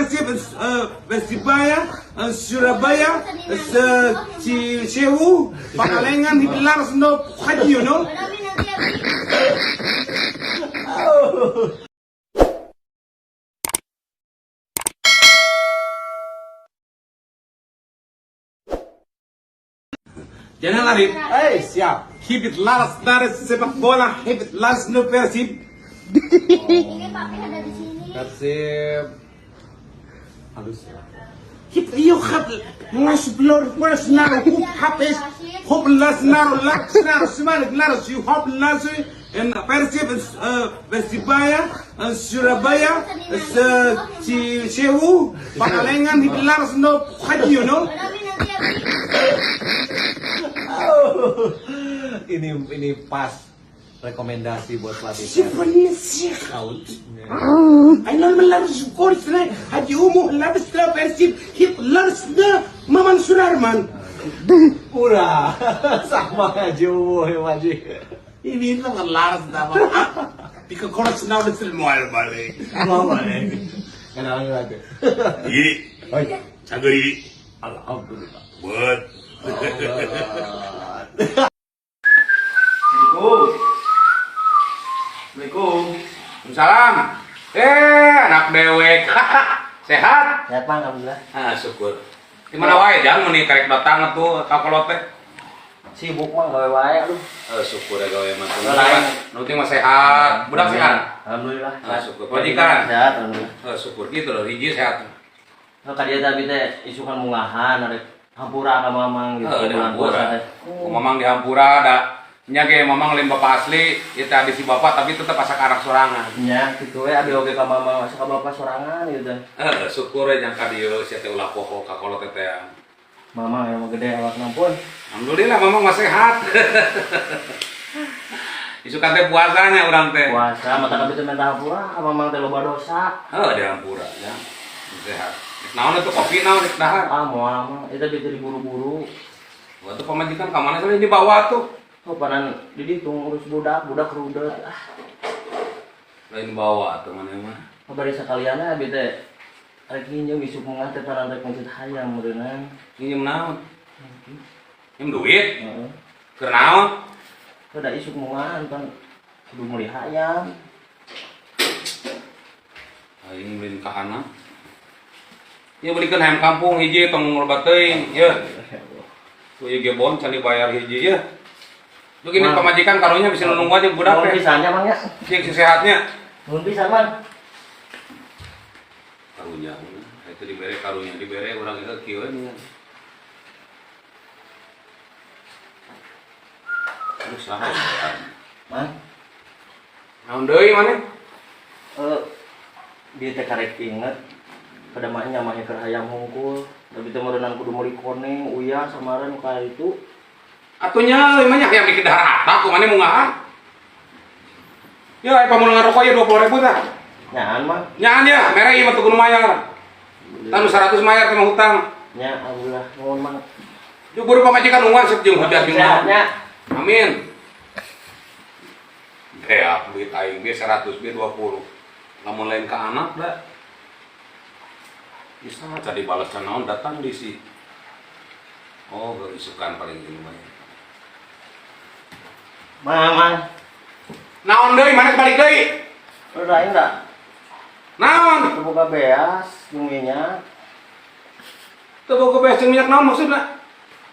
Persib, Persibaya, Surabaya, Cisewu, Pangalengan, Hitler, no, Haji, you know? Jangan lari. Eh, siap. Hibit laras laras sepak bola, hibit laras no Persib. Ini papi ada di sini. Persib. Halus ya. Hip iyo khab las blor was naro hub hapes hub las naro las naro smalik laras you hub las en Persib, Persibaya, Surabaya, Cisewu, Pangalengan, Hibit laras no Haji, you know? Ini pas rekomendasi buat pelatih. Ayo course Haji Umu labis la Persib hip laras na Maman Sunarman. Udah, sama Haji Umu ya Haji. Ini itu laras na Because course now it's more balik. Mau balik. Kenalin lagi. Iya, Oi, cageri. alhamdulillah. Buat. Assalamualaikum. Assalamualaikum. Salam. Eh, anak dewek. Sehat? Sehat, Bang, alhamdulillah. Ah, syukur. Di mana wae jang mun karek datang atuh ka kolot teh. Sibuk mah gawe wae aduh. Eh, syukur ya gawe mah. Lain. Nu penting mah sehat. Budak sehat. Alhamdulillah. Ah, syukur. Majikan. Sehat, alhamdulillah. Eh, syukur gitu loh, hiji sehat. Nah, ka dieu tadi teh isukan mungahan arek hampura ka mamang gitu. Heeh, di Bulan hampura. puasa teh. Mamang di hampura da nya ge mamang lain bapak asli, ieu teh adi si bapak tapi tetep asa ka anak sorangan. Nya kitu we abi oge ka mamang asa ka bapak sorangan gitu teh. Eh, syukur ya jang ka dieu sia teh ulah poho ka kolot teh teh. Mamang emang gede awakna pun. Alhamdulillah mamang mah sehat. Isukan teh puasanya urang teh. Puasa mata kami teh minta hampura ka mamang teh loba dosa. Heuh di hampura ya. Sehat. Rek naon itu kopi naon rek dahar. Ah, moal mah eta bieu teh diburu-buru. Wah tuh pamajikan ka mana sih dibawa tuh. Oh, panan di ditu ngurus budak, budak rudet. Ah, Lain bawa tuh mana mah. bari sakalian abi teh rek nginjem isuk mungah teh panan rek mencit hayam meureunnan. Nginjem naon? Nginjem duit. Heeh. Keur naon? Udah isuk mungahan kan kudu meuli hayam. Aing beli ka anak. Ya belikeun hayam kampung hiji tong loba teuing, ye. Tuh ieu ge bon can dibayar hiji ye. Lu gini Mang. pamajikan karunya bisa nunggu aja budak Nuhun teh. pisan nya Mang nya. Cik si sehatnya. Nuhun pisan Mang. Karunya, itu dibere karunya dibere urang itu kieu nya. Aduh saha ya. Mang, Naon deui maneh? eh dia teh karek inget pada mah nya mah keur hayam hungkul. Tapi teh meureunnan kudu meuli koneng, uyah samaran ka itu. Atuh nya euy mah nya hayam dikit dahar atak ku maneh mungahan. Ya aya pamunangan rokok ya 20.000 tah. Nyaan Mang. Nyaan ya, mere ieu mah teu kudu mayar. Tah nu 100 mayar teh mah hutang. Nya alhamdulillah nuhun Mang. Jeung buru pamajikan ungan sep jeung hujan jeung Sehat naon. nya. Amin. Beak duit aing ge 100 ge 20. Lamun lain ka anak da. Bisa tadi balas naon datang di si. Oh, geisukan paling ini mah. Mang, Mang. Naon deui maneh balik deui? Udah aing da Naon? teu boga beas jeung minyak. Teu boga beas jeung minyak naon maksudna?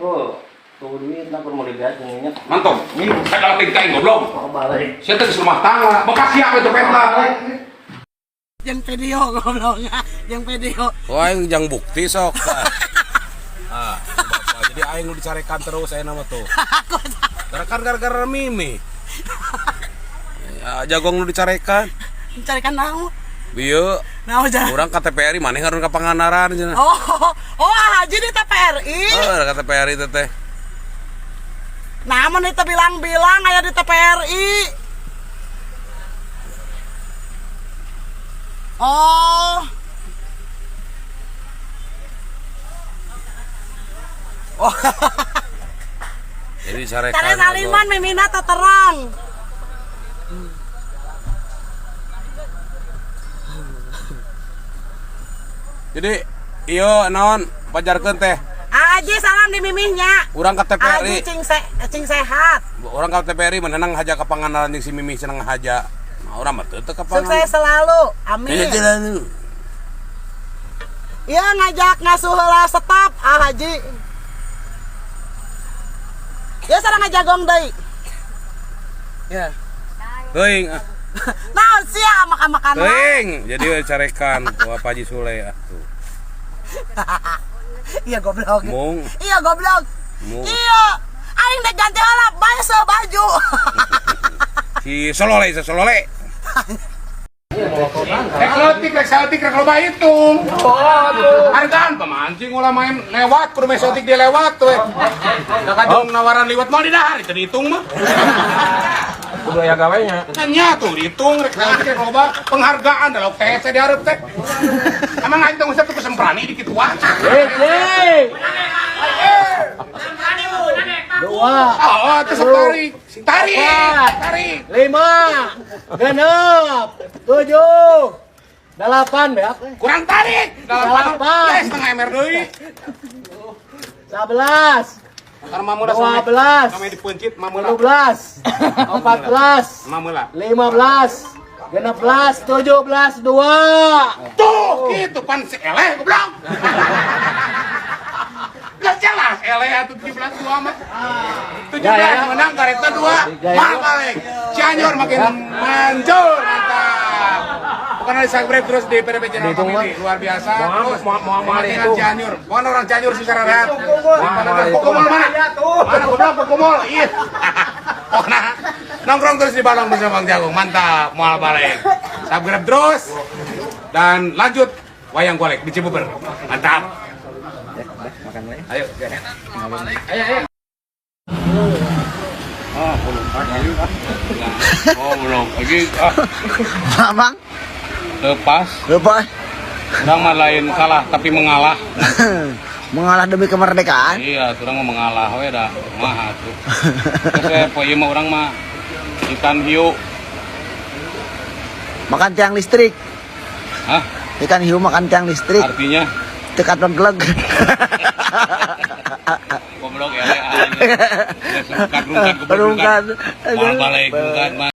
Oh, tuh duit nah kur meuli beas jeung minyak. Mantap. Saya kalau tingkai goblok. Oh, balik. Saya teh geus rumah tangga, bekas siap itu peta. Yang video gobloknya, yang video. Oh, aing jang bukti sok. Ah, bapak. Jadi aing nu dicarekan terus aya nama tuh. Gara gara-gara Mimi. Ya, jagong nu dicarekan. Mencarikan naon? Bieu Naon jalan. urang ka TPRI maneh ngarun ka Pangandaran cenah. Oh, oh haji di TPRI. Oh, ka TPRI teh teh. Nah, mun itu bilang-bilang aya di TPRI. Oh. Oh, Jadi dicarekan. cari saliman mimina teu terang. Jadi ieu naon pajarkeun teh? Aji salam di mimihnya. Urang ka TPRI. Aji cing, cing sehat. Urang ka TPRI menenang haja ka Pangandaran jeung si Mimih seneng haja. Nah, urang mah teu teu ka Pangandaran. Sukses selalu. Amin. Iya, selalu. Iya ngajak ngasuh heula stop ah Haji. Ya sareng ngajagong deui. Ya. Teuing, ah. Naon sia makan-makan wae. Teuing. Jadi we carekan ku Pak Haji Sule atuh. Iya goblok. Mung. Iya goblok. Mung. Iya. Aing dek ganti heula baju baju. Si Solole, si Solole. Rek leutik, rek saeutik, rek loba hitung. Hargaan pemancing ulah main lewat, kudu mesotik dia lewat tuh. Kakak jeung nawaran liwat mau didahar itu dihitung mah. Kudu aya gawenya. Nya tuh dihitung rek saeutik rek loba penghargaan da lauk teh di hareup teh. Emang aing teh ngusap tuh kesemprani di kituan. Hiji. Dua. Oh, itu sok tarik. Tarik, tarik. 5, 6, 7, 8, beak. Kurang tarik. Delapan. Ya, setengah ember deui. 11, Karena mamula 12. Kami dipencit mamula. 13, 14, Mamula. 15, 16, 17, 2. Tuh, gitu pan si eleh goblok. Gak jelas eleh atuh 17 dua mah. 17 Ya, ya. menang kareta 2. Mal balik. Cianjur makin manjur mantap. Pokoknya di subscribe terus di PDP Channel Comedy luar biasa. Terus mau Cianjur. Bukan orang Cianjur sih rehat. Kokomol mana? Mana goblok Kokomol? Iya. Pokoknya nongkrong terus di Balong bersama Bang Jagung. Mantap, mual balik. Subscribe terus dan lanjut wayang golek di Cibeber. Mantap. Ayo. Ayo, ayo. Oh, belum lagi. Oh, belum. Lagi ah, Bang, lepas. lupa Urang mah lain kalah tapi mengalah. mengalah demi kemerdekaan. Iya, urang mah mengalah we dah. Mah tuh. Terus poe ieu mah urang mah ikan hiu. Makan tiang listrik. Hah? Ikan hiu makan tiang listrik. Artinya Tekat menggeleg. goblok ya. Rungkat rungkat goblok Rungkat. Moal balik rungkat mah.